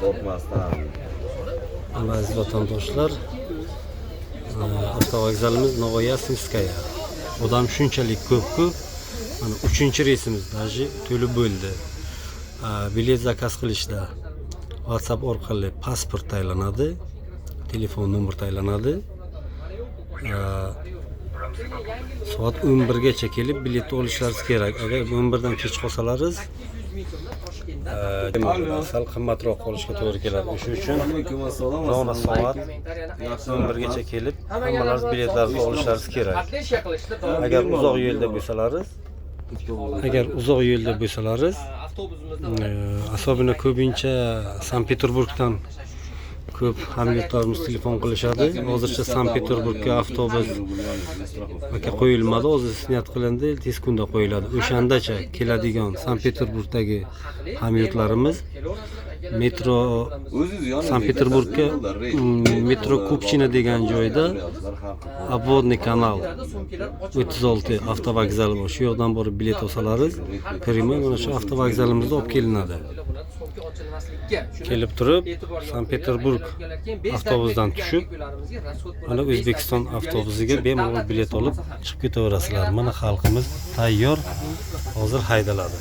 Qo'rqmasdan. Mana, aziz vatandoshlar, avtovokzalimiz Novoyasnskaya. Odam shunchalik ko'pku, mana uchinchi reysimiz даже to'lib bo'ldi. Bilet zakaz qilishda WhatsApp orqali pasport tayinlanadi, telefon nomer tayinlanadi. Soat 11 gacha kelib biletni olishlaringiz kerak. Agar 11 dan kech qolsalaringiz, sal qimmatroq qolishga to'g'ri keladi. O'sha uchun Alaykum assalom. rona soat 11 gacha kelib, hammalaringiz biletlaringizni olishlaringiz kerak. Agar uzoq yo'lda bo'lsalaringiz, agar uzoq yo'lda bo'lsalaringiz, особенно ko'pincha Sankt Peterburgdan ko'p hamyurtlarimiz telefon qilishadi. Hozircha Sankt Peterburgga avtobus aka qo'yilmadi, hozir niyat qilindi, tez kunda qo'yiladi. O'shandacha keladigan Sankt Peterburgdagi hamyurtlarimiz metro O'zingiz yoningizda Sankt Peterburgga metro Kupchino degan joyda Обводный канал 36 avtovokzal bor. Shu yoqdan borib bilet olsalaringiz, прямой mana shu avtovokzalimizda olib kelinadi. Kelib turib, Sankt Peterburg avtobusdan tushib, mana O'zbekiston avtobusiga bemalol bilet olib chiqib ketaverasizlar. Mana xalqimiz tayyor, hozir haydaladi.